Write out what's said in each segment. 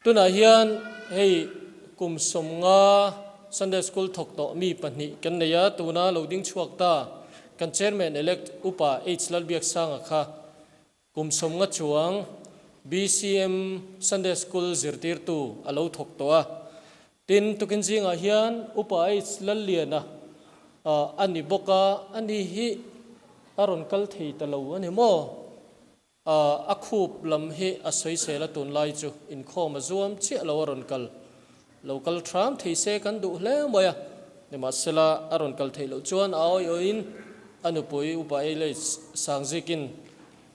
Tunah hian hei kum 50 Sunday School thawk tawh mi pahnih kan nei a, tuna lo ding chhuak ta kan Chairman Elect Upa H Lalbiaksanga kha kum 50 chuang BCM Sunday School zirtirtu a lo thawk tawh a. Tin, tukin zingah hian Upa H Lalliana a ni bawk a, ani hi a rawn kal thei ta lo a ni maw? A khup lam hi a sawisel a tunlai chu inkhawm a zuam chiah lo a rawn kal lo kal thram thei se kan duh hle mai a, nimahsela a rawn kal theih loh chuan a awi awiin a nupui Upa Eilei Sangzikin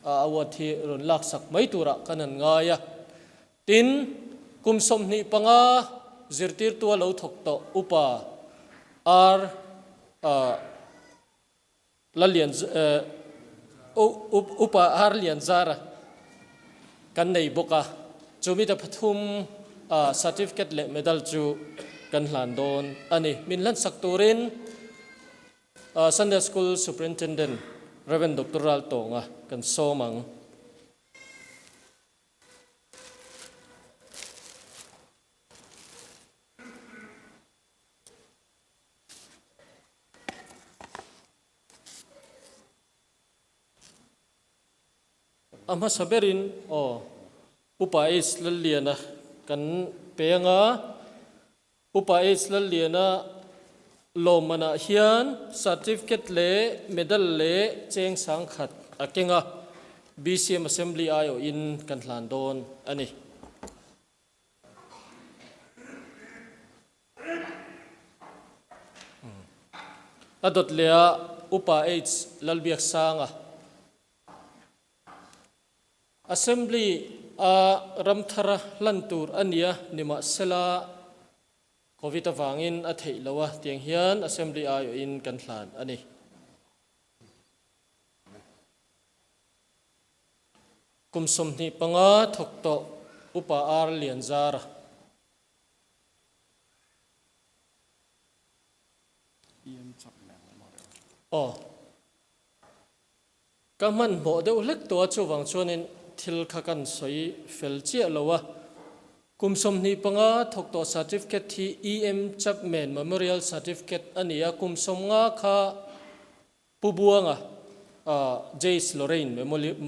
a award hi rawn laksak mai turah kan han ngai a. Tin, kum 25 zirtirtua lo thawk tawh Upa R. Lalian Upa Ar Lianzara kan nei bawk a, chu mite pathum certificate leh medal chu kan hlan dawn a ni. Min hlansak turin Sunday School Superintendent Rev. Doctor Raltawnga kan sawm ang. A hmasa berin aw Upa H Lalliana kan peng a, Upa H Lalliana lawmmanah hian certificate leh medal leh cheng sangkhat a keng a, BCM Assembly aiawhin kan hlan dawn a ni. A dawt leh a Upa H Lalbiaksanga Assembly a ramthara hlan tur a nia nimahsela Covid avangin a theih lo a tiang hian Assembly aiawhin kan hlan a ni. Kum 25 thawk tawh Upa R Lianzara. Aw. Ka hmanhmawh deuh hlek tawh a, chuvang chuanin thil kha kan sawi fel chiah lo a. Kum 25 thawk tawh certificate hi EM Chapman Memorial Certificate a ni a, kum 50 kha Pu Buanga Jace Lorraine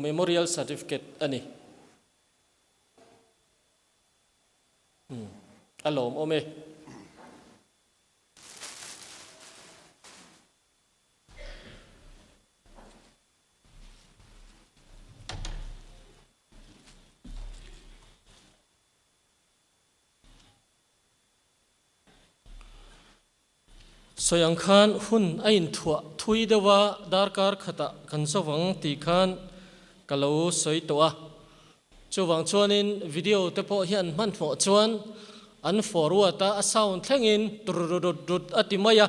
Memorial Certificate a ni. A lawmawm e. Sawi ang khan hun a inthuah thui deuh a, darkar khatah kan zo vang tih khan ka lo sawi tawh a. Chuvang chuanin video te pawh hi an hmanhmawh chuan an forward a, a sound thlengin turururut a ti mai a.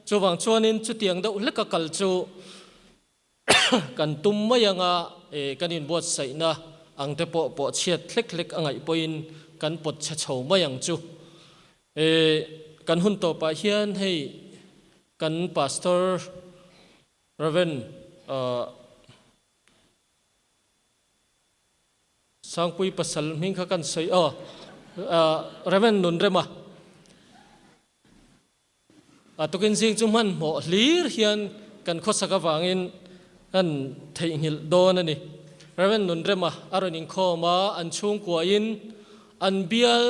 Chuvang chuanin chutiang deuh hleka kal chu kan tum mai anga kan inbuatsaihna ang te pawh pawh chhiat hlek hlek a ngaih pawhin kan pawt chhe chho mai ang chu. Kan hun tawpah hian hei kan Pastor Rev. Sangpui pasal hming kha kan sawi aw Rev. Nunrema A tukin zing chu hmanhmawh hlir hian kan khawsak avangin kan theihnghilh dawn a ni. Rev. Nunrema a rawn inkhawm a, an chhungkuain an bial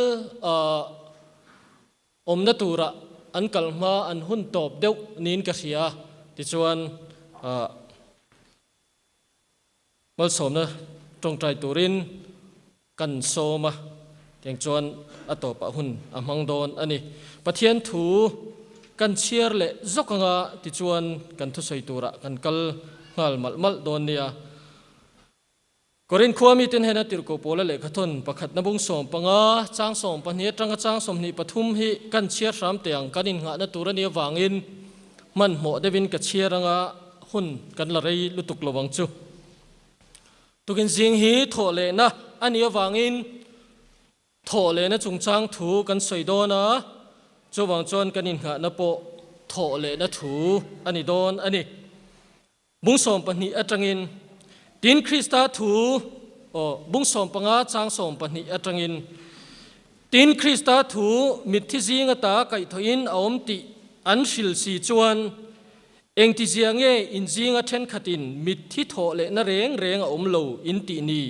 awmna turah an kal hma an hun tawp deuh niin ka hria. Tichuan Malsawmna tawngtai turin kan sawm a, tiang chuan a tawpah hun a hmang dawn a ni. Pathian thu kan chhiar leh zawk anga tichuan kan thusawi turah kan kal nghal malh malh dawn nia. Korinth khua miten hena tirhkoh pawla lehkhathawn pakhatna bung 15 chang 12 atanga chang 23 hi kan chhiar hram teh ang kan innghahna tur a nih avangin hmanhmawh deuhin ka chhiar anga hun kan la rei lutuk lo ang chu. Tukin zing hi thawh lehna a nih avangin thawh lehna chungchang thu kan sawi dawn a, chuvang chuan kan innghahna pawh thawh lehna thu a ni dawn a ni. Bung 12 atangin tin Krista thu aw bung 15 chang 12 atangin. Tin, Krista thu mitthi zing ata kaihthawhin a awm tih an hril si chuan, Engtizia nge in zinga thenkhatin mitthi thawh lehna reng reng a awm lo in tih ni?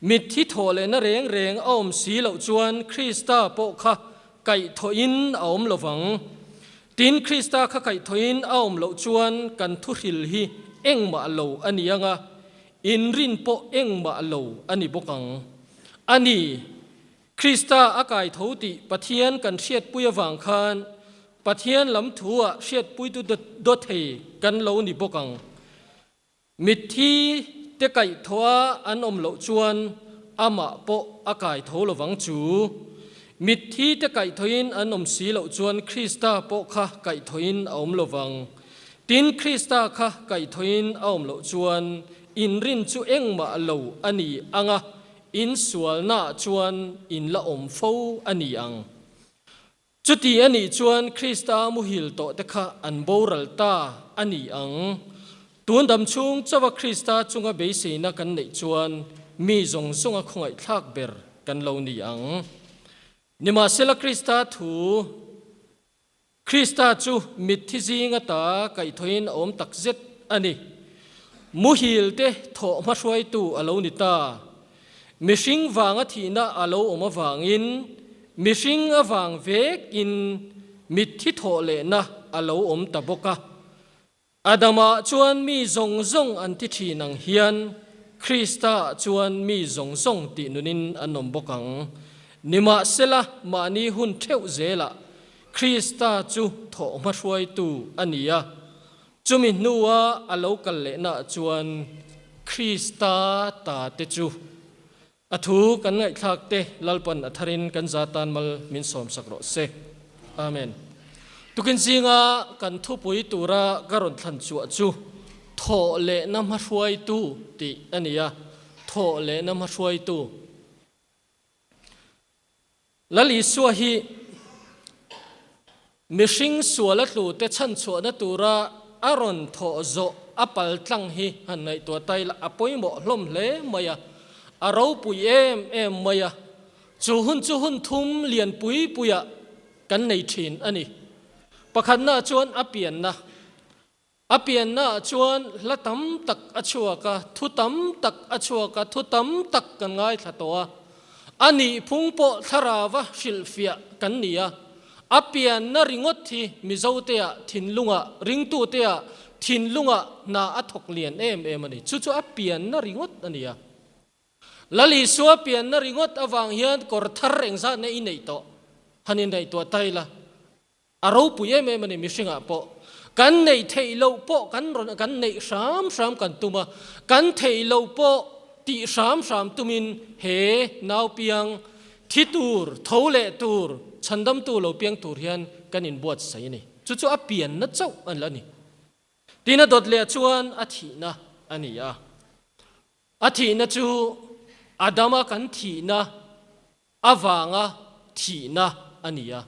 Mitthi thawh lehna reng reng a awm si loh chuan Krista pawh kha kaihthawhin a awm lo vang. Tin, Krista kha kaihthawhin a awm loh chuan kan thuhril hi engmah lo a ni ang a, inrin pawh engmah lo a ni bawk ang. A ni, Krista a kai tho tih Pathian kan hriatpui avang khan Pathian lam thu-ah hriatpuitu dawthei kan lo ni bawk ang. Mitthi te kaihthawha an awm loh chuan amah pawh a kai tho lovang chu. Mitthi te kaihthawhin an awm si loh chuan Krista pawh kha kaihthawhin a awm lovang. Tin, Krista kha kaihthawhin a awm loh chuan inrin chu engmah lo a ni ang a, insualnaah chuan in la awm fo a ni ang. Chuti a nih chuan Krista muhil tawhte kha an boral ta a ni ang. Tun dam chhung chauha Krista chunga beiseina kan neih chuan mi zawng zawnga khawngaihthlak ber kan lo ni ang. Nimahsela Krista thu, Krista chu mitthi zing ata kaihthawhin a awm tak zet a ni. Muhil te thawh hmahruaitu a lo ni ta. Mihring vanga thihna a lo awm avangin mihring avang vekin mitthi thawh lehna a lo awm ta bawk a. Adama chuan mi zawng zawng an ti thin ang hian Krista chuan mi zawng zawng tih nunin an awm bawk ang. Nimahsela mahni hun theuh zelah Krista chu thawh hmahruaitu a ni a. Chumi hnua a lo kal lehnaah chuan Krista ta te chu a thu kan ngaihthlak te Lalpan a tharin kan za tan mal min sawmsak rawh se. Amen. Tukin zinga kan thupui tura ka rawn thlan chhuah chu thawh lehna hmahruaitu tih a ni a, thawh lehna hmahruaitu. Lal Isua hi mihring sual a tlute chhanchhuahna tura a rawn thawh zawh a pal tlang hi han ngaihtuah ta ila a pawimawh hlawm hle mai a, a ropui em em mai a, chu hun chu hun thum lian pui puiah kan nei thin a ni. Pakhatnaah chuan a pianna. A piannaah chuan hla tam tak a chhuak a, thu tam tak a chhuak a, thu tam tak kan ngaithla tawh a. A nihphung pawh thlarauva hrilhfiah kan ni a. A pianna ringawt hi Mizotea thinlungah, ringtutea thinlungah hna a thawk lian em em a ni. Chu chu a pianna ringawt a ni a. Lal Isua pianna ringawt avang hian kawr thar engzatna i neih tawh han inneihtuah ta ila. A ropui em em a ni mihringah pawh. Kan neih theih loh pawh kan rawn kan neih hram hram kan tum a, kan theih loh pawh tih hram hram tumin he nau piang thi tur, tho leh tur, chhandamtu lo piang tur hian kan inbuatsaih a ni. Chu chu a pianna chauh a la ni. Tin a dawt leh chuan a thihna a ni a. A thihna chu Adama kan thihna avanga thihna a ni a.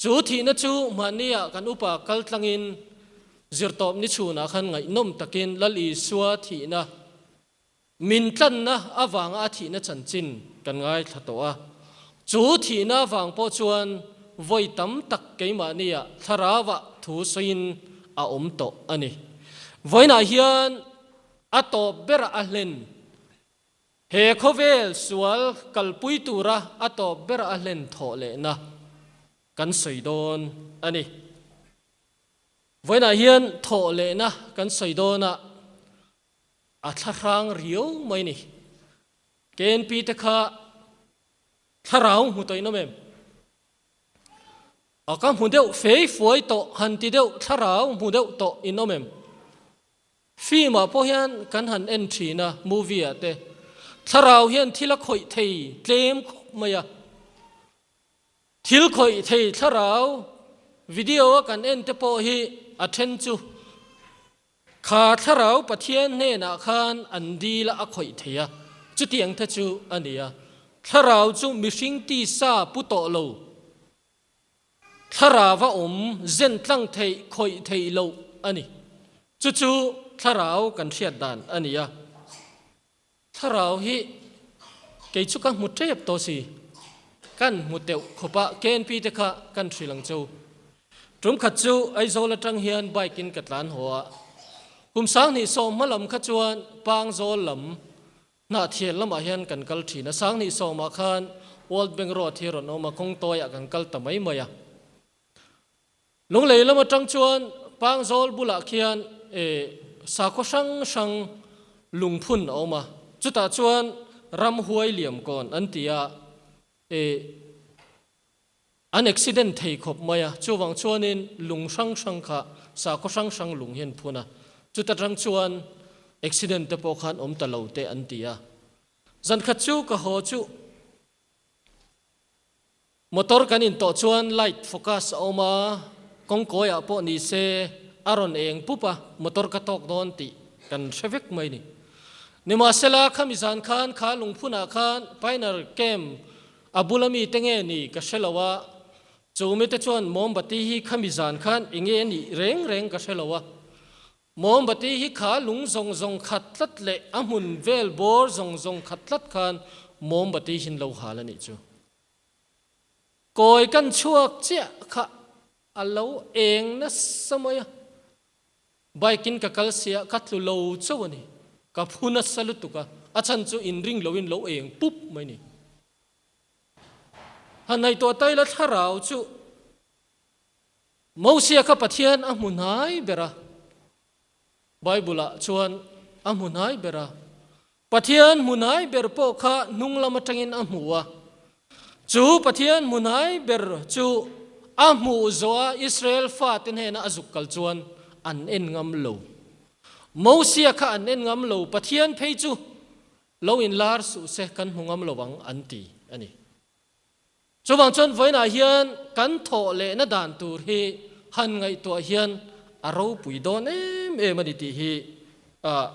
Chu thihna chu mahnia kan upa kal tlangin zirtawp ni chhunah khan ngaihnawm takin Lal Isua thihna min tlanna avanga a thihna chanchin kan ngaithla tawh a. Chu thihna avang pawh chuan vawi tam tak keimahnia thlarauah thu sawiin a awm tawh a ni. Vawiinah hian a tawp berah a hlen. He khawvel sual kalpui tura a tawp ber a hlen thawh lehna kan sawi dawn a ni. Vawiinah hian thawh lehna kan sawi dawn a, a thlahrang riau mai ni. KNP te kha thlarau hmu tawh in awm em? A ka hmu deuh fei fuai tawh han ti deuh thlarau hmu deuh tawh in awm em? Film ah pawh hian kan han en thin a, movie ah te. Thlarau hian thil a khawih thei tlem khawp mai a. Thil khawih thei thlarau video a kan en te pawh hi a then chu kha thlarau Pathian hnenah khan an dil a a khawih thei a, chutiang te chu a ni a. Thlarau chu mihring tisa pu tawh lo. Thlarau a awm zen tlang theih khawih theih loh a ni. Chu chu thlarau kan hriat dan a ni a. Thlarau hi kei chu ka hmu tep tawh si. Kan hmu teuh khawp a, KNP te kha kan hrilh ang che u. Tum khat chu Aizawl atang hian bike in ka tlan haw a, kum 2010 hma lam kha chuan Pangzawl lam Hnahthial lamah hian kan kal thin a, 2010 ah khan World Bank Road hi rawn awm a, kawng tawiah kan kal ta mai mai a. Lunglei lam atang chuan Pangzawl bulah khian sakhaw hrang hrang lungphun a awm a, chutah chuan ramhuai liamkawn an ti a, an accident thei khawp mai a, chuvang chuanin lung hrang hrang kha sakhaw hrang hrang lung hian phun a, chuta tang chuan accident te pawh khan awm ta lo te an ti a. Zankhat chu ka haw chu. Motor kan intawh chuan light focus a awm a, kawngkawiah pawh ni se a rawn eng pup a, motor ka tawk dawn tih kan hre vek mai ni. Nimahsela khami zan khan kha lungphunah khan Pioneer Camp a bula mi te nge ni ka hre lo a, chu mite chuan mawmbati hi khami zan khan enge a nih reng reng ka hre lo a, mawmbati hi kha lung zawng zawng khat tlat leh a hmun vel bawr zawng zawng khat tlat khan mawmbati hin lo hal a nih chu. Kawi kan chhuak chiah kha a lo eng nasa mai a, bike in ka kal sia ka tlu lo chauh a ni, ka phu nasa lutuk a, a chhan chu inring loin lo eng pup mai ni. Han ngaihtuah ta ila thlarau chu Mosia kha Pathian a hmu hnai ber a, Bible ah chuan a hmu hnai ber a, Pathian hmu hnai ber pawh kha hnung lam atangin a hmu a, chu Pathian hmu hnai ber chu a hmuh zawh a Israel fate hnena a zuk kal chuan an en ngam lo. Mosia kha an en ngam lo, Pathian phei chu lo inlar suh se kan hmu ngam lo ang an ti a ni. Chuvang chuan vawiinah hian kan thawh lehna dan tur hi han ngaihtuah hian a ropui dawn em em a ni tih hi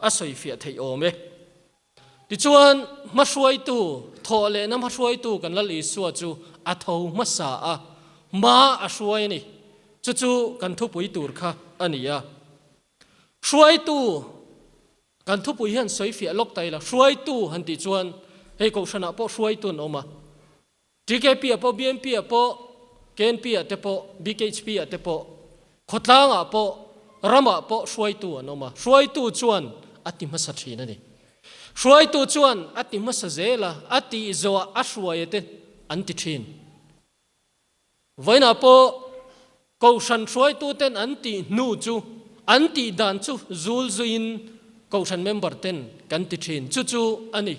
a sawifiah theih awm e. Tichuan, hmahruaitu, thawh lehna hmahruaitu kan Lal Isua chu a tho hmasa a, hma a hruai a ni. Chu chu kan thupui tur kha a ni a. Hruaitu Kan thupui hian sawifiah lawk ta ila, hruaitu han tih chuan hei Kohhranah pawh hruaitu an awm a, TKP ah pawh, BMP ah pawh, KNP ah te pawh, BKHP ah te pawh, khawtlangah pawh, ramah pawh hruaitu an awm a, hruaitu chuan a ti hmasa thin a ni. Hruaitu chuan a ti hmasa zel a, a tih zawhah a hruaia te an ti thin. Vawiinah pawh Kohhran hruaituten an tih hnu chu an tih dan chu zul zuiin Kohhran member ten kan ti thin. Chu chu a ni.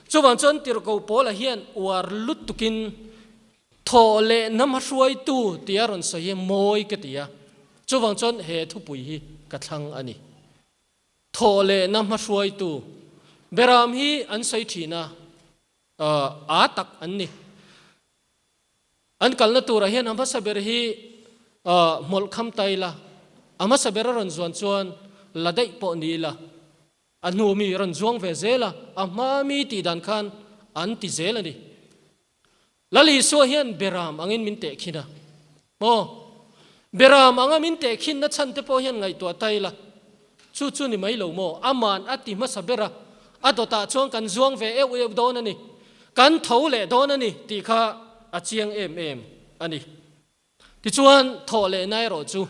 Chuvang chuan Tirhkoh Paula hian uar lutukin thawh leh hnam hruaitu tia rawn sawi hi mawi ka ti a. Chuvang chuan he thupui hi ka thlang a ni. Thawh leh hnam hruaitu Beram hi an sawi thin a, aa tak an ni. An kalna turah hian a hmasa ber hi hmawlh kham ta ila, a hmasa ber a rawn zuan chuan la daih pawh ni ila, a hnu mi rawn zuang ve zel a, a hma mi tih dan khan an ti zel a ni. Lal Isua hian Beram angin min tehkhin a, maw? Beram anga min tehkhinna chhan te pawh hian ngaihtuah ta ila, chu chu ni mai lo maw? Aman a ti hmasa ber a, a dawtah chuan kan zuang ve euh euh dawn a ni, kan tho leh dawn a ni tih kha a chiang em em a ni. Tichuan, thawh lehna erawh chu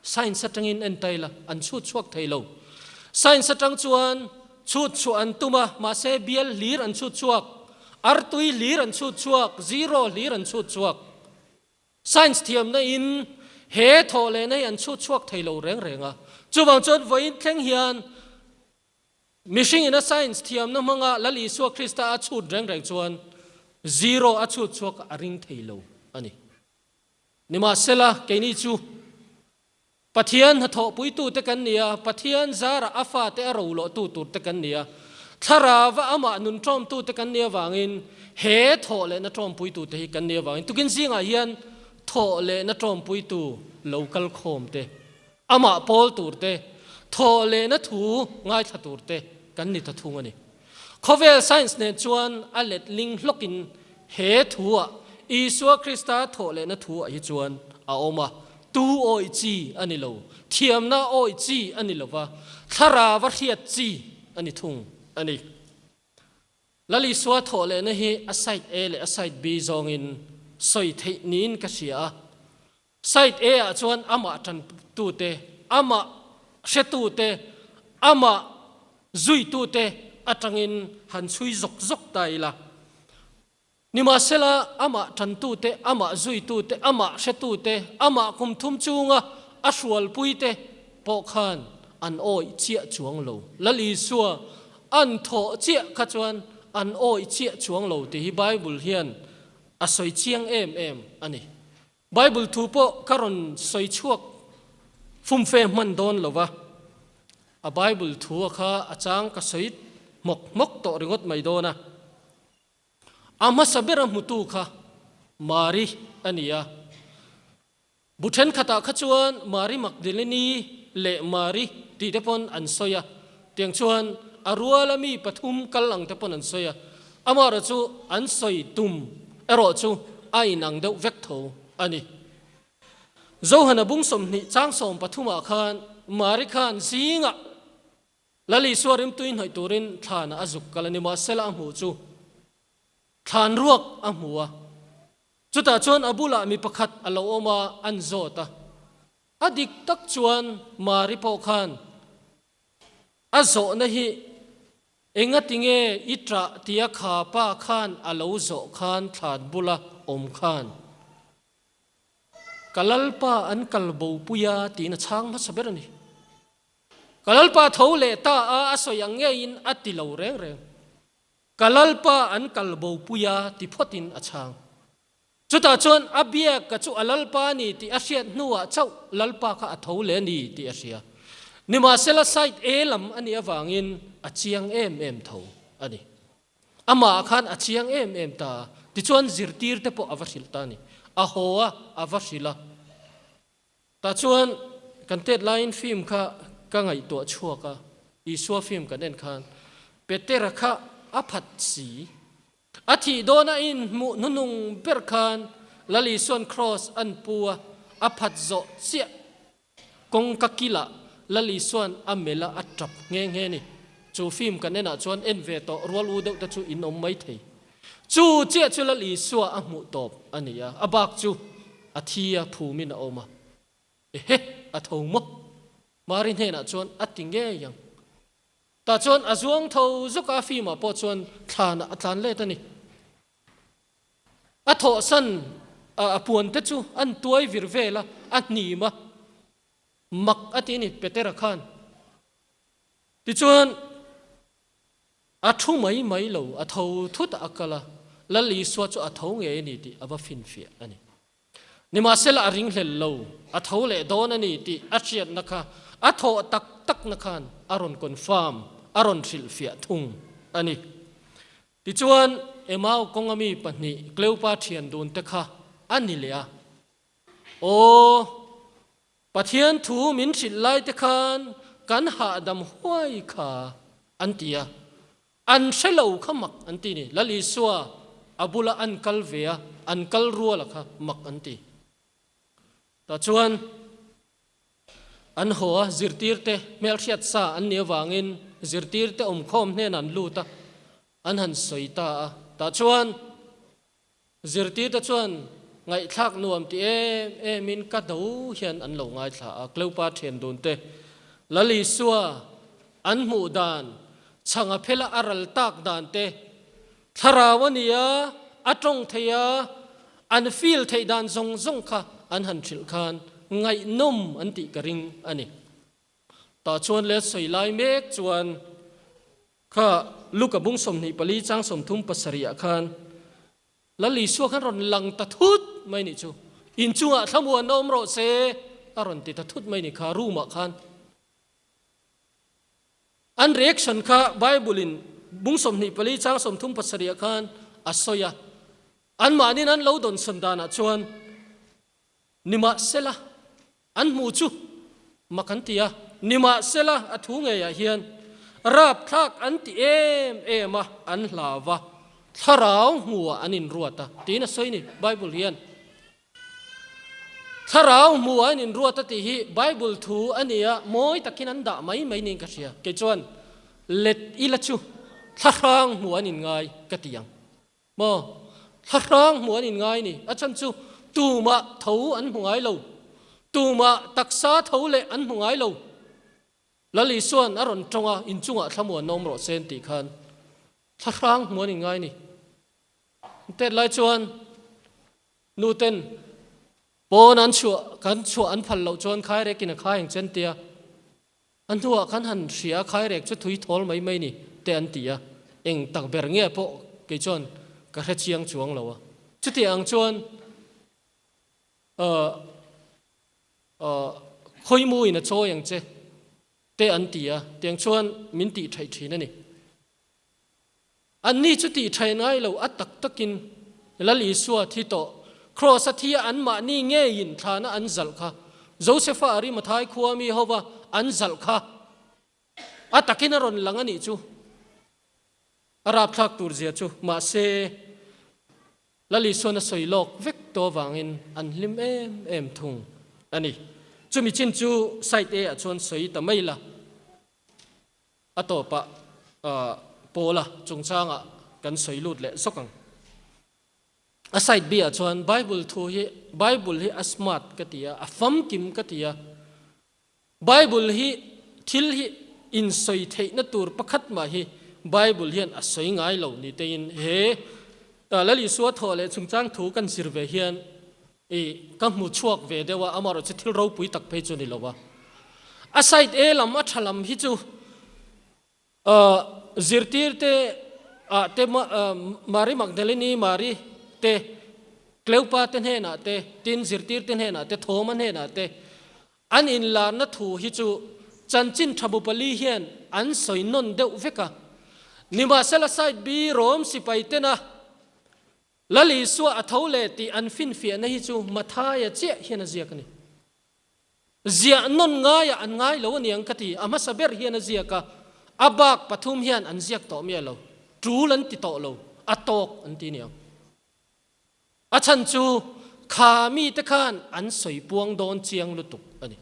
science atangin en ta ila, an chhut chhuak thei lo. Science atang chuan chhut chhuah an tum a, mahse bial hlir an chhut chhuak, artui hlir an chhut chhuak, zero hlir an chhut chhuak. Science thiamna in he thawh lehna hi an chhut chhuak thei lo reng reng a. Chuvang chuan vawiin thleng hian mihring ina science thiamna hmanga Lal Isua Krista a chhut reng reng chuan zero a chhut chhuak a ring thei lo a ni. Nimahsela keini chu Pathian hnathawhpuitute kan ni a, Pathian zarah a fate a roluahtu turte kan ni a, Thlarauva amah nun ṭawmtute kan nih avangin he thawh lehna ṭawmpuitute hi kan nih avangin tukin zingah hian thawh lehna ṭawmpuitu lo kal khawmte, amah pawl turte, thawh lehna thu ngaithla turte kan ni ta thung a ni. Khawvel science nen chuan a letling hlawkin he thu-ah, Isua Krista thawh lehna thu-ah hi chuan a awm a, tu awih chi a ni lo, thiamna awih chi a ni lo va, thlarau a hriat chi a ni thung a ni. Lal Isua thawh lehna hi a side A leh a side B zawngin sawi theih niin ka hria a. Side A ah chuan amah tantute, amah hretute, amah zuitute atangin han chhui zawk zawk ta ila. Nimahsela, amah tantute, amah zuitute, amah hretute, amah kum thum chunga a hrualpuite pawh khan an awih chiah chuang lo. Lal Isua an thawh chiah kha chuan an awih chiah chuang lo tih hi Bible hian a sawi chiang em em a ni. Bible thu pawh ka rawn sawi chhuak fumfe hman dawn lo va, a Bible thu a kha a chang ka sawi hmawk hmawk tawh ringawt mai dawn a. A hmasa bera hmutu kha Mari a ni a. Bu thenkhatah kha chuan Mari Magdalene leh Mari tih te pawn an sawi a, tiang chuan a ruala mi pathum kal ang te pawn an sawi a. Amaherawh chu an sawi tum erawh chu a inang deuh vek tho a ni. Johana bung 20 chang 13ah khan Mari khan zingah Lal Isua rimtui hnawih turin thlanah a zuk kal a ni. Mahsela a hmuh chu thlan ruak a hmu a, chutah chuan a bulah mi pakhat a lo awm a, an zawt a. A dik tak chuan Mari pawh khan a zawhna hi engatinge i ṭah tia kha pa khan a lo zawh khan thlan bula awm khan ka Lalpa an kal bopui a tiin a chhang hmasa ber a ni. Ka Lalpa tho leh ta a, a sawi ang ngeiin a ti lo reng reng. Ka Lalpa an kal bopui a ti phawtin a chhang. Chutah chuan a biak ka chu a Lalpa a ni tih a hriat hnuah chauh Lalpa kha a tho leh a ni tih a hria. Nimahsela side A lam a nih avangin a chiang em em tho a ni. Amah khan a chiang em em ta a, tichuan zirtirte pawh a va hrilh ta a ni. A haw a, a va hrilh a. Tah chuan kan tet laiin film kha ka ngaihtuah chhuak a, Isua film kan en khan Petera kha a phat si. A thih dawn a inhmuh hnunung ber khan Lal Isua'n kraws an pu a, a phat zawh chiah kawngka kilah Lal Isua'n a melh a, a tap nghe nghe a ni. Chu film kan enah chuan en ve tawh rual u deuh te chu in awm maithei. Chu chiah chu Lal Isua a hmuh tawp a ni a, a bak chu a thi a phumin a awm a. Ehe, a tho maw? Mari hnenah chuan a ti ngei ang. Tah chuan a zuang tho zuk a, fimah pawh chuan thlanah a tlan let a ni. A thawhsan a puan te chu an tuai vir vel a, a hnim a, mak a ti a ni Petera khan. Tichuan. A thu mai mai lo, a tho thut a kal a, Lal Isua chu a tho ngei a ni tih a va finfiah a ni. Nimahsela a ringhlel lo, a tho leh dawn a ni tih a hriatna kha a thawh tak takna khan a rawn confirm, a rawn hrilhfiah thung a ni. Tichuan, Emau kawnga mi pahnih Kleopa thian dun te kha a ni leh a, Aw! Pathian thu min hrilh lai te khan kan hahdam huai kha an ti a, an hre lo kha mak an ti ni. Lal Isua a bula an kal ve a, an kal ruala kha mak an ti. Tah chuan an haw a, zirtirte hmelhriat sa an nih avangin zirtirte awmkhawm hnenah an lut a, an han sawi ta a. Tah chuan Zirtirte chuan ngaihthlak nuam ti em emin ka do hian an lo ngaithla a, Kleopa thian dunte Lal Isua an hmuh dan, chhanga phela a ral tak dan te, thlarau a ni a, a tawng thei a, an feel theih dan zawng zawng kha an han hrilh khan ngaihnawm an tih ka ring a ni. Tah chuan le sawi lai mek chuan Kha Luka bung 24 chang 37 ah khan Lal Isua khan rawn lang ta thut mai nih chu. Inchungah thlamuan na awm rawh se a rawn ti ta thut mai nih kha room ah khan. An reaction kha Bible in bung 24 chang 37 ah khan a sawi a. Anmahniin an lo dawnsawn danah chuan Nimahsela, an hmuh chu mak an ti a. Nimahsela, a thu ngeiah hian rapthlak an ti em em a, an hlau va, thlarau hmuhah an inruat a, tiin a sawi ni. Bible hian thlarau hmuhah an inruat a tih hi Bible thu a ni a, mawi takin an dah mai mai niin ka hria. Kei chuan let ila chu. Thlahrang hmu an inngai ka ti ang maw? Thlahrang hmu an inngai ni. A chhan chu tumah tho an hmu ngai lo. Tumah taksa tho leh an hmu ngai lo. Lal Isua'n a rawn tawng a, inchungah thlamuan awm rawh se an tih khan thlahrang hmu an inngai ni. Tet lai chuan nu ten pawn an chhuah kan chhuah an phal loh chuan khairekin a khai ang che an tia. A hnuah kan han hria a khairek chu thui thawl mai mai ni te an ti a, eng tak ber nge pawh kei chuan ka hre chiang chuang lo a. Chutiang ang chuan uh uh khawimuin a chawi ang che te an ti a, tiang chuan min tih theih thin a ni. Anni chu tih thaih ngai lo, a tak takin Lal Isua thi tawh, Kraws a thi a anmahni ngeiin thlana an zalh kha, Josefa Arimathai khua mi hova an zalh kha a takin a rawn lang a nih chu. A rapthlak tur zia chu, mahse Lal Isuan a sawi lawk vek tawh avangin an hlim em em thung a ni. Chumi chin chu side A ah chuan sawi ta mai la. A tawpah Paula chungchangah kan sawi lut leh zawk ang. A side B ah chuan Bible thu hi Bible hi a smart ka ti a, a famkim ka ti a. Bible hi thil hi insawi theihna tur pakhat mah hi Bible hian a sawi ngai lo ni tein he Lal Isua thawh leh chungchang thu kan zir ve hian I ka hmu chhuak ve deuh a, amaherawh chu thil ropui tak phei chu ni lo a. A side A lam a tha lam hi chu zirtir te ah te Mari Magdalene Mari te Cleopa te hnenah te tin zirtir te hnenah te Thoma hnenah te an inlarna thu hi chu chanchin tha bu pali hian an sawi nawn deuh vek a. Nimahsela side B Rom sipai tena Lal Isua a tho leh tih an finfiahna hi chu Mathaia chiah hian a ziak a ni. Ziah nawn ngaiah an ngai lo aniang ka ti, a hmasa ber hian a ziak a, a bak pathum hian an ziak tawh miah lo, tul an ti tawh lo, a tawk an ti aniang. A chhan chu kha mite khan an sawi puang dawn chiang lutuk a ni.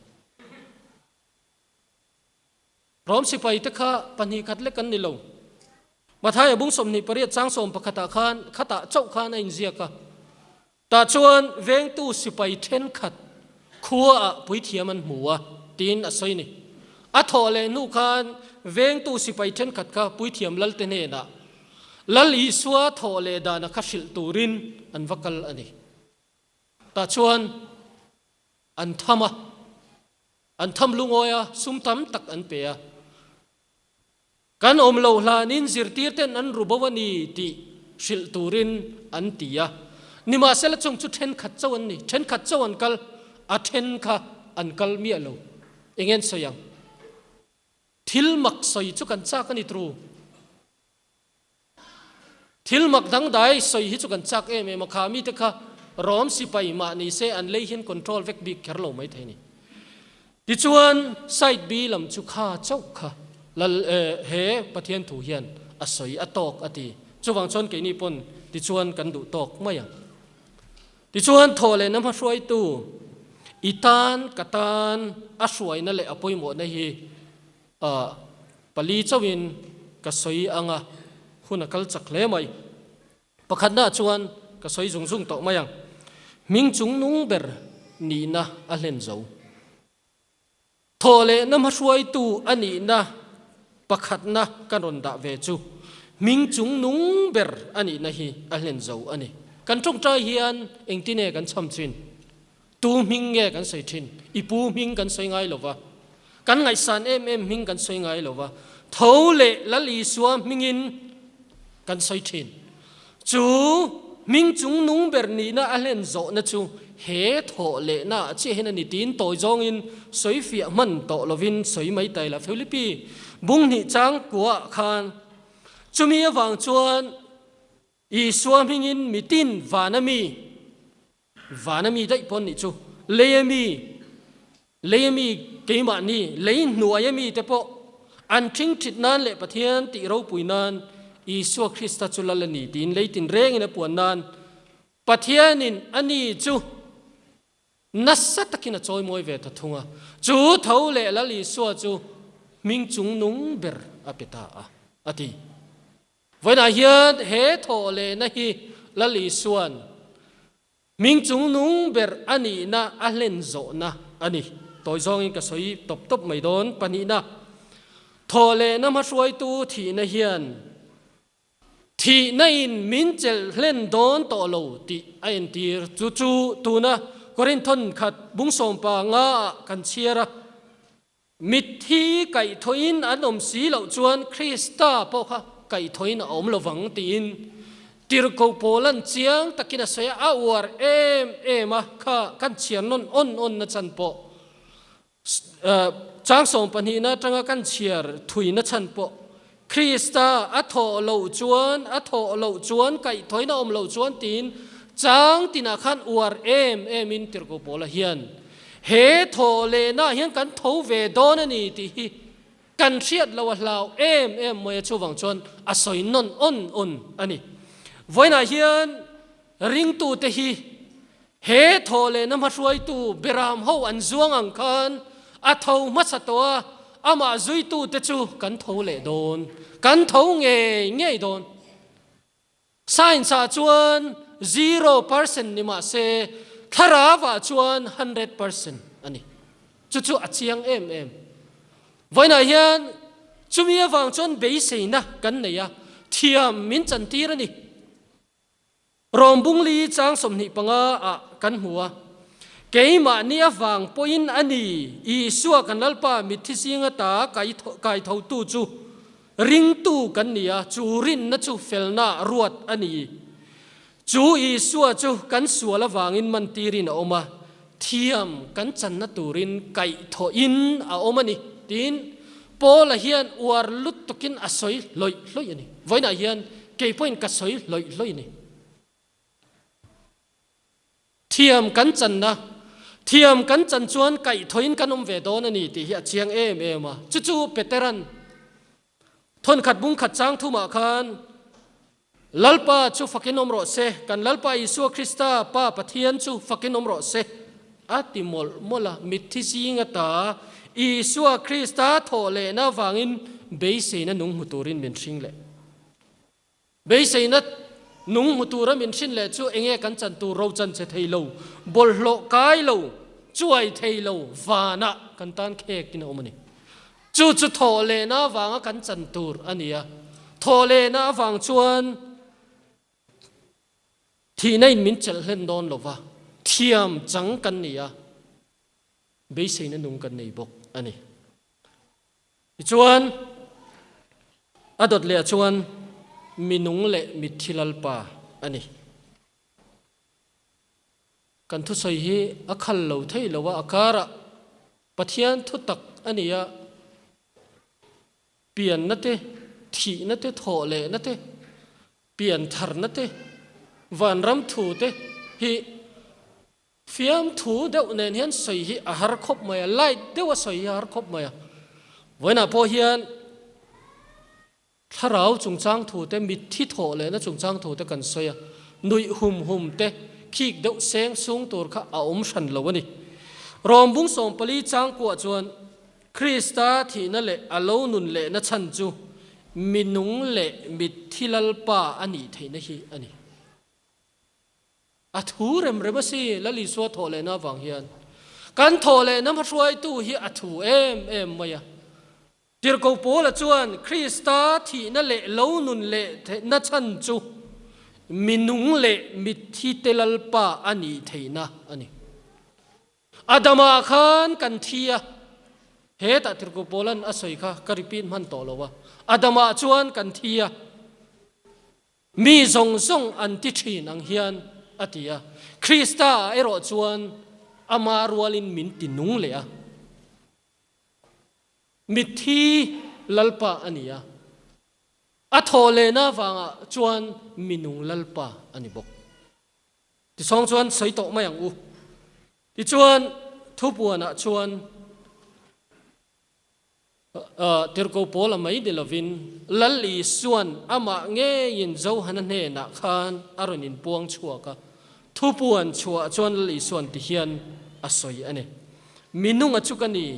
Rom sipaite kha 2 khat lek an ni lo. Mathaia bung 28 chang 11 ah khan khatah chauh khan a inziak a. Tah chuan vengtu sipai thenkhat khuaah puithiam an hmu a tiin a sawi ni. A thawh leh hnu khan vengtu sipai thenkhat kha puithiam lalte hnenah Lal Isua thawh leh dana kha hrilh turin an va kal a ni. Tah chuan an tham a. An tham lungawi a, sum tam tak an pe a. Kan awm loh hlanin zirtirten an ru bo a ni tih hrilh turin an ti a. Nimahsela chung chu thenkhat chauh an ni, thenkhat chauh an kal, a then kha an kal miah lo. Eng nge an sawi ang? Thil mak sawi chu kan chak a ni tru. Thil mak dangdai sawi hi chu kan chak em em a, kha mite kha Rom sipai mah ni se an lei hian control vek bik kher lo mai thei ni. Tichuan side B lam chu kha chauh kha lal he Pathian thu hian a sawi a tawk a ti. Chuvang chuan keini pawn tichuan kan duh tawk mai ang. Tichuan thaw leh na hmahruaitu i tan ka tan a hruaina leh a pawimawhna hi pali chauhin ka sawi ang a, hun a kal chak hle mai. Pakhatnaah chuan ka sawi zung zung tawh mai ang. Hming chung nung ber nihna a hlen zo. Thawh lehna hmahruaitu a nihna pakhatna ka rawn dah ve chu hming chung nung ber a nihna hi a hlen zo a ni. Kan tawngtai hian engtine kan chham chin? Tu hming nge kan sawi thin? I pu hming kan sawi ngai lo va, kan ngaihsan em em hming kan sawi ngai lo va, tho leh Lal Isua hmingin kan sawi thin. Chu hming chung nung ber nihna a hlen zawhna chu he thawh lehna ah chiah hian a ni tiin tawi zawngin sawi fiah hman tawh lovin sawi mai ta ila. Philipi bung hnih chang kuah khan chumi avang chuan Isua hmingin mitin vana mi Vana mi daih pawn nih chu lei a mi, lei a mi keimahni, lei hnuai a mi te pawh an ṭhingṭhit nan leh Pathian tih ropui nan Isua Krista chu lal a ni tiin lei tinrengin a puan nan Pathianin a ni chu nasa takin a chawimawi ve ta thung a. Chu tho leh Lal Isua chu hming chungnung ber a pe ta a, a ti. Vawiinah hian he thawh lehna hi Lal Isua'n hming chungnung ber a nihna a hlen zawhna a ni. Tawi zawngin ka sawi tawp tawp mai dawn. Pahnihna, thawh lehna hmahruaitu thihna hian thihna in min chelh hlen dawn tawh lo tih a entir. Chu chu tuna Korinthon khat bungsawmpa nga ah kan chhiar a. Mitthi kaihthawhin an awm si loh chuan Krista pawh kha kaihthawhin a awm lovang tiin Tirhkoh Paula'n chiang takin a sawi a, a uar em em a, kha kan chhiar nawn awn awn na chhan pawh chang sawmpahnihna atanga kan chhiar thuina chhan pawh Krista a thawh loh chuan a thawh loh chuan kaihthawhin a awm loh chuan tiin chang tinah khan uar em em in Tirhkoh Paula hian he thawh lehna ah hian kan tho ve dawn a ni tih hi kan hriat loh a hlau em em mai a chuvang chuan a sawi nawn awn awn a ni. Vawiinah hian ringtute hi he thawh lehna hmahruaitu Beram ho an zuang ang khan a tho hmasa tawh a, amah zuitute chu kan tho leh dawn, kan tho ngei ngei dawn. Science ah chuan 0% ni mah se thlarau ah chuan 100% a ni. Chu chu a chiang em em. Vawiinah hian chumi avang chuan beiseina kan nei a, thiam min chantir a ni. Rawng bungli chang 25 ah kan hmu a, Keimahni avang pawhin a ni, Isua kan Lalpa mitthi zinga ta kaithotu chu ringtu kan ni a, chu rinna chu felna ruat a ni. Chu Isua chu kan sual avangin mantirin a awm a, thiam kan channa turin kaihthawhin a awm a ni, tiin Paula hian uar lutukin a sawi hlawih hlawih a ni. Vawiinah hian kei pawhin ka sawi hlawih hlawih a ni. Thiam kan channa, Thiam kan chan chuan kaihthawhin kan awm ve dawn a ni tih hi a chiang em em a. Chu chu Peteran thawnkhat bungkhat chang thumah khan Lalpa chu fakin awm rawh se, kan Lalpa Isua Krista Pa Pathian chu fakin awm rawh se a ti mawlh mawlh a. Mitthi zinga ta Isua Krista thawh lehna avangin beiseina nung hmu turin min hring leh. Beiseina nung hmu tura min hrin leh chu enge kan chan tur ro chan che thei lo, bawlhhlawh kai lo, chuai thei lo vanah kan tan khek in a awm a ni. Chu chu thawh lehna avanga kan chan tur a ni a, thawh lehna avang chuan thihna in min chelh hlen dawn lo va, thiam chang kan ni a, beiseina nung kan nei bawk a ni. Tichuan, a dawt leh ah chuan mi nung leh mitthi Lalpa a ni. Kan thusawi hi a khal lo thei lo a, a karah Pathian thu tak a ni a, pianna te, thihna te, thawh lehna te, piantharna te, vanram thu te hi Fiamthu deuh nen hian sawi hi a har khawp mai a, light deuh a sawi hi a har khawp mai a. Vawiinah pawh hian thlarau chungchang thu te, mitthi thawh lehna chungchang thu te kan sawi a, nuih hum hum te, khik deuh seng sung tur kha a awm hran lo a ni. Rawmbung 14 changkuah chuan Krista thihna leh a lo nun lehna chhan chu mi nung leh mitthi Lalpa a nih theihna hi a ni. A thu rem rem a si, Lal Isua thawh lehna avang hian kan thawh lehna hmahruaitu hi a thu em em mai a. Tirhkoh Paula chuan Krista thihna leh lo nun leh theihna chhan chu mi nung leh mitthi te Lalpa a nih theihna a ni. Adama khan kan thi a, hetah Tirhkoh Paula'n a sawi kha ka repeat hman tawh lo a, Adama chuan kan thi a, Mi zawng zawng an ti thin ang hian a ti a, Krista ah erawh chuan ama rualin min ti nung leh a. Mitthi Lalpa a ni a, a thawh lehna avangah chuan mi nung Lalpa a ni bawk. Tisawng chuan sawi tawh mai ang u. Tichuan thupuanah chuan Tirhkoh Paul a mai ni lovin Lal Isua'n amah ngeiin Johana hnenah khan a rawn inpuang chhuak a. Thupuan chhuah chuan Lal Isua'n ti hian a sawi a ni, Mi nunga chu ka ni,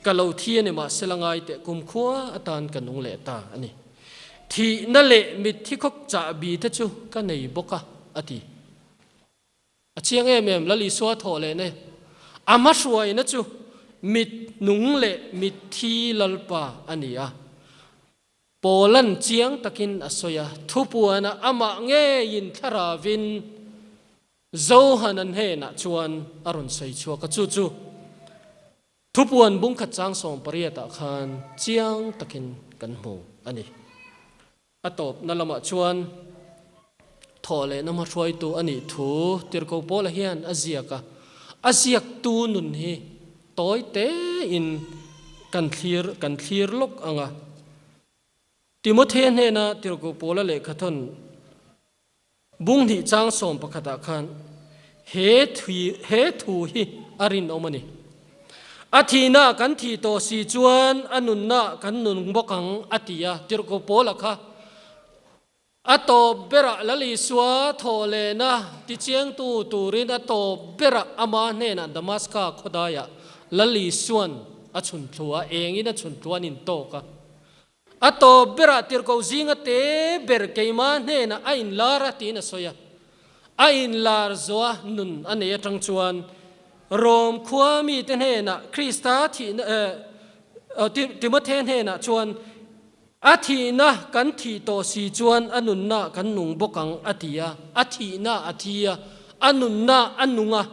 ka lo thi a ni mahsela ngai teh kumkhua atan ka nung leh ta a ni. Thihna leh mitthi khawk chahbi te chu ka nei bawk a, a ti. A chiang em em, Lal Isua thawh leh ne. A hmahruaina chu mit nung leh mitthi Lalpa a ni a. Paulan chiang takin a sawi a, thupuana amah ngeiin thlaravin Johanan hnenah chuan a rawn sawi chhuak a, chu chu thupuan bungkhat chang 18 ah khan chiang takin kan hmu a ni. A tawpna lamah chuan thawh lehna hmahruaitu a nih thu Tirhkoh Paula hian a ziak a, a ziaktu nun hi tawi tein kan thlir kan thlir lawk ang a. Timothea hnena Tirhkoh Paula lehkhathawn bung hnih chang 11 ah khan he he thu hi a rinawm a ni. A thihna kan thih tawh si chuan a nunna kan nun bawk ang a ti a, Tirhkoh Paula kha A tawp berah Lal Isua thawh lehna tichiangtu turin a tawp berah ama hnenah Damaska khawdaiah Lal Isuan a chhun thlu a, engin a chhun thlu an intawk a. A tawp berah tirhkoh zinga te ber keima hnenah a inlar a tiin a sawi a. A inlar zawha nun a nei atang chuan Rom khua mite hnenah Krista thihna Timothea hnenah chuan A thihna kan thih tawh si chuan a nunna kan nung bawk ang, a ti a. A thihna a thi a, a nunna a nung a.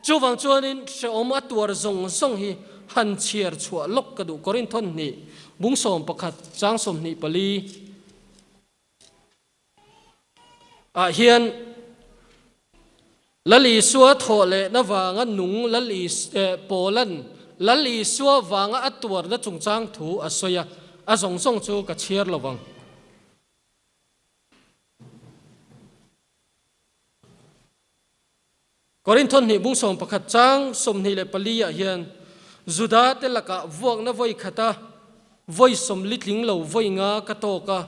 Chuvang chuanin hrehawm a tuar zawng zawng hi han chhiar chhuah lawk ka duh. Korinthon hnih, bung 11, chang 24 ah hian Lal Isua thawh lehna vanga nung Lal Is eh Paulan Lal Isua vanga a tuarna chungchang thu a sawi a, a zawng zawng chu ka chhiar lo vang. Korinthon hnih bung 11 chang 24 ah hian Juda te lakah vuakna vawi khata vawi sawmli tling lo vawi nga ka tawk a,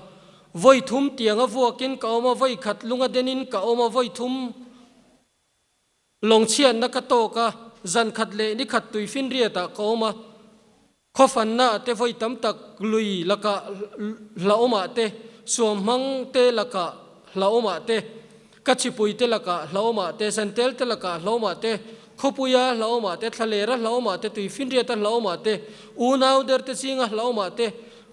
vawi thum tianga vuakin ka awm a, vawi khat lunga denin ka awm a, vawi thum lawngchhiatna ka tawk a, zan khat leh ni khat tuifinriatah ka awm a, khawfanna te vawi tam tak lui lakah hlauhawmah te, suamhmang te lakah hlauhawmah te, ka chipui te lakah hlauhawmah te, zantel te lakah hlauhawmah te, khawpuia hlauhawmah te, thlalera hlauhawmah te, tuifinriata hlauhawmah te, unau der te zinga hlauhawmah te,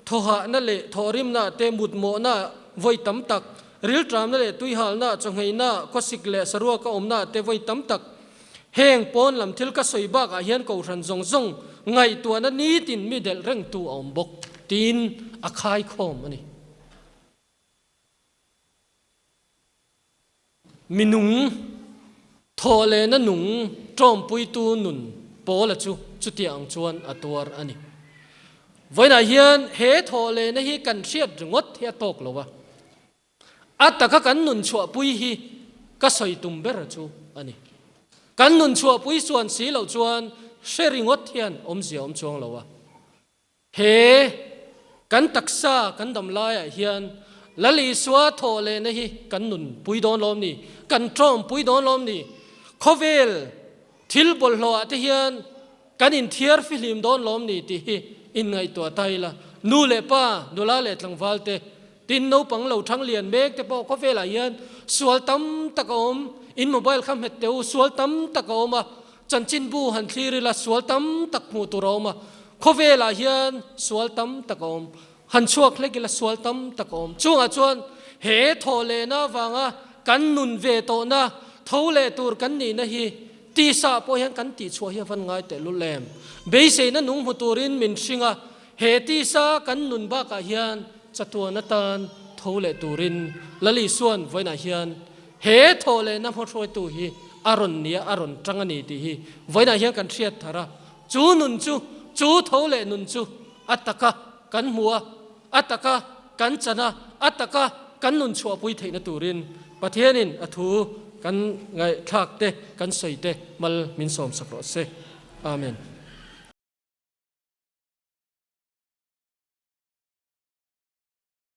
thawhahna leh thawhrimna te, mutmawhna vawi tam tak, rilṭamna leh tuihalna, chawngheina, khawsik leh saruaka awmna te vawi tam tak. Heng pawn lam thil ka sawi bakah hian kohhran zawng zawng ngaihtuahna nitin mi delh rengtu a awm bawk, tiin a khaikhawm a ni. Mi nung, thawh lehna nung ṭawmpuitu nun Paula chu chutiang ang chuan a tuar a ni. Vawiinah hian he thawh lehna hi kan hriat ringawt hi a tawk lo a. A taka kan nun chhuahpui hi ka sawi tum ber chu a ni. Kan nun chhuahpui chuan si loh chuan hre ringawt hian awmzia awm chuang lo a. He kan taksa kan dam laiah hian Lal Isua thawh lehna hi kan nun pui dawn lawm ni? Kan tawm pui dawn lawm ni? Khawvel thil bawlhhlawhah te hian kan inthiar fihlim dawn lawm ni tih hi inngaihtuah ta ila. Nu leh pa, nula leh tlangval te, tin naupang lo thang lian mek te pawh khawvelah hian sual tam tak a awm. In mobile kha hmet teh u, sual tam tak a awm a, chanchinbu han thlir ila sual tam tak hmuh tur a awm a, khawvelah hian sual tam tak a awm. Han chhuak hlek ila sual tam tak a awm. Chungah chuan he thawh lehna avanga kan nun ve tawhna, tho leh tur kan nihna hi tisa pawh hian kan tihchhuah hi a van ngai teh lul em. Beiseina nung hmu turin min hring a, he tisa kan nun bakah hian chatuan atan tho leh turin Lal Isuan vawiinah hian he thawh lehna hmahruaitu hi a rawn nia, a rawn tang a ni tih hi vawiinah hian kan hriat thar a. Chu nun chu, chu tho leh nun chu a taka kan hmu a, a taka kan chan a, a taka kan nun chhuahpui theihna turin Pathianin a thu kan ngaihthlak te, kan sawi te mal min sawmsak rawh se. Amen.